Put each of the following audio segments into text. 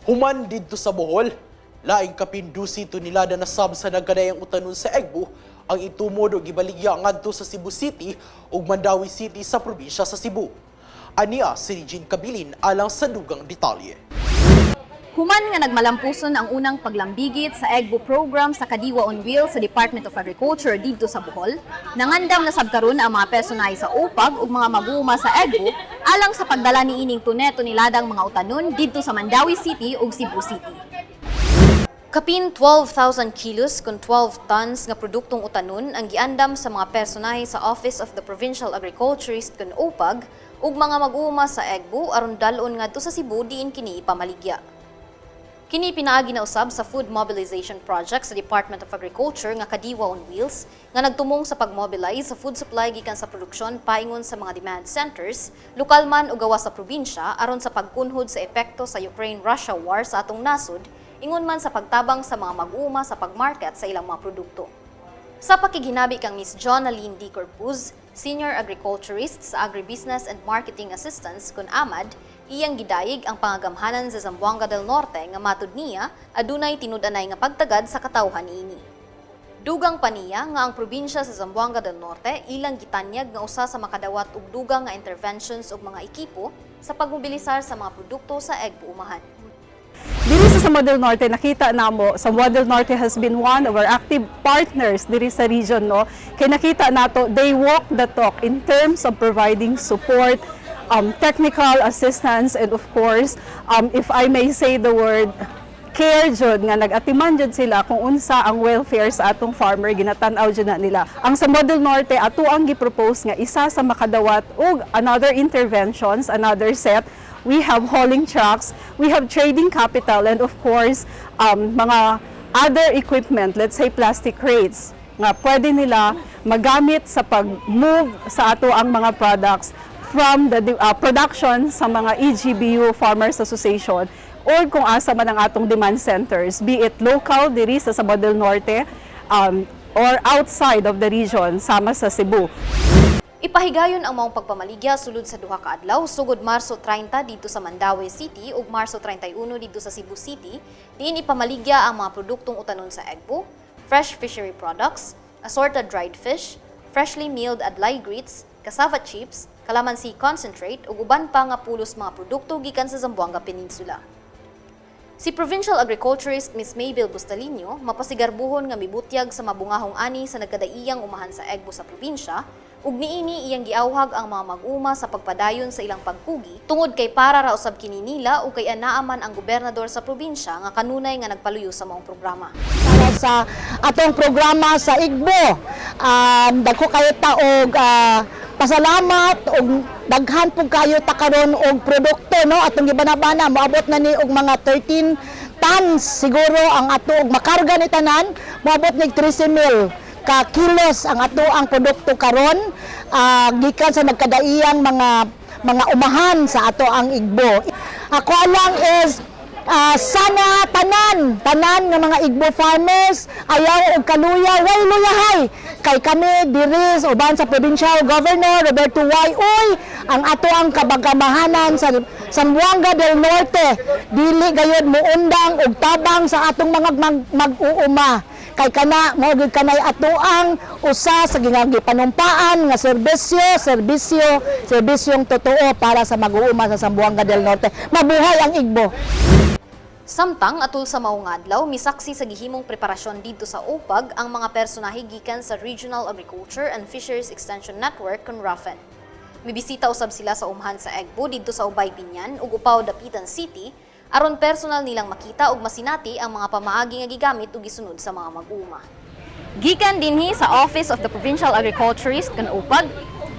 Human didto sa Bohol, laing kapin 12 tonelada na sab sa nagkadaiyang utanon sa Egbo ang itumod og gibaligya ngadto sa Cebu City ug Mandaue City sa probinsya sa Cebu. Ania si Regine Kabilin alang sa dugang detalye. Human nga nagmalampuson ang unang paglambigit sa EGBO program sa Kadiwa on Wheels sa Department of Agriculture didto sa Bohol, nangandam na sab karon ang mga personahe sa OPAG ug mga mag-uuma sa EGBO alang sa pagdala niining tone-toneladang mga utanon didto sa Mandaue City ug Cebu City. Kapin 12,000 kilos kun 12 tons nga produktong utanon ang giandam sa mga personahe sa Office of the Provincial Agriculturist kun OPAG ug mga mag-uuma sa EGBO aron dal-on ngadto sa Cebu diin kini ipamaligya. Kini pinaagi na usab sa Food Mobilization Project sa Department of Agriculture nga Kadiwa on Wheels nga nagtumong sa pagmobilize sa food supply gikan sa produksyon paingon sa mga demand centers, lokal man o gawas sa probinsya, aron sa pagkunhod sa epekto sa Ukraine-Russia war sa atong nasod, ingon man sa pagtabang sa mga mag-uuma sa pagmarket sa ilang mga produkto. Sa pakighinabi kang Miss Jonaline D. Corpuz, Senior Agriculturist sa Agribusiness and Marketing Assistance kun AMAD, iyang gidayeg ang pangagamhanan sa Zamboanga del Norte nga matud niya adunay tinud-anay nga pagtagad sa katawhan niini. Dugang pa niya nga ang probinsya sa Zamboanga del Norte ilang gitanyag nga usa sa makadawat og dugang nga interventions ug mga ekipo sa pagmobilisar sa mga produkto sa EGBO umahan. Diri sa Zamboanga del Norte, nakita namo, Zamboanga del Norte has been one of our active partners diri sa region, no? Kay nakita nato, they walk the talk in terms of providing support, technical assistance, and of course, if I may say the word, care jud nga nag-atiman jud sila kung unsa ang welfare sa atong farmer, ginatan-aw jud na nila. Ang sa Model Norte, ato ang gi-propose nga isa sa makadawat og another interventions, another set. We have hauling trucks, we have trading capital, and of course, mga other equipment, let's say plastic crates, nga pwede nila magamit sa pag-move sa ato ang mga products from the production sa mga EGBU Farmers Association or kung asa man ang atong demand centers, be it local diri sa Zamboanga del Norte or outside of the region, sama sa Cebu. Ipahigayon ang maong pagpamaligya sulod sa duha ka adlaw sugod Marso 30 didto sa Mandaue City ug Marso 31 didto sa Cebu City, diin ipamaligya ang mga produktong utanon sa EGBO, fresh fishery products, assorted dried fish, freshly milled adlay grits, cassava chips, calamansi concentrate ug uban pa nga pulos mga produkto gikan sa Zamboanga Peninsula. Si Provincial Agriculturist Miss Mabel Bustalino mapasigarbuhon nga mibutyag sa mabungahong ani sa nagkadaiyang umahan sa EGBO sa probinsya ug niini iyang giawhag ang mga mag-uma sa pagpadayon sa ilang pagkugi tungod kay para ra usab kini nila ug kay anaa man ang gobernador sa probinsya nga kanunay nga nagpaluyo sa maong programa. Para sa atong programa sa Igbo. Dagko kayo ta og pasalamat og daghan pug kayo ta karon og produkto, no, atong gibanabana, moabot na ni og mga 13 tons siguro ang ato og makarga ni tanan, moabot ni 13 mil ka kilos ang ato ang produkto karon gikan sa nagkadaiyang mga umahan sa ato ang Igbo. Ako lang is sana tanan, tanan nga mga Igbo farmers, ayaw og kaluya, way luyahay. Kay kami diri uban sa Provincial Governor Roberto Y. Uy, ang ato ang kabagamahanan sa Zamboanga del Norte, dili gayod muundang og tabang sa atong mga mag-uuma. Kay kana mao gyud kanay ato ang usa sa gipanumpaan nga serbisyo, serbisyo, serbisyong totoo para sa mag-uuma sa Zamboanga del Norte. Mabuhay ang Igbo. Samtang atul sa maong adlaw, misaksi sa gihimong preparasyon didto sa OPAG ang mga personahe gikan sa Regional Agriculture and Fisheries Extension Network kun RAFEN. Mibisita usab sila sa umhan sa EGBO didto sa Ubay, Biñan ug Upaw, Dapitan City aron personal nilang makita ug masinati ang mga pamaagi nga gigamit ug gisunod sa mga mag-uuma. Gikan dinhi sa Office of the Provincial Agriculturist kun OPAG,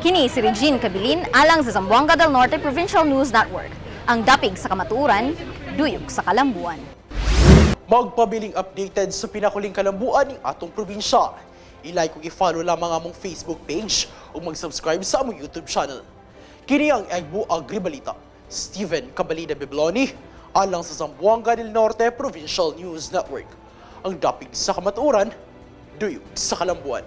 kini si Regine Cabilin alang sa Zamboanga del Norte Provincial News Network. Ang dapig sa kamatuoran, duyog sa kalambuan. Magpabiling updated sa pinakuling kalambuan ng atong probinsya. I-like ug i-follow lamang among Facebook page ug mag-subscribe sa among YouTube channel. Kini ang Egbo Agribalita. Steven Cabalida Bibloni, alang sa Zamboanga del Norte Provincial News Network. Ang dapig sa kamatuoran, duyog sa kalambuan.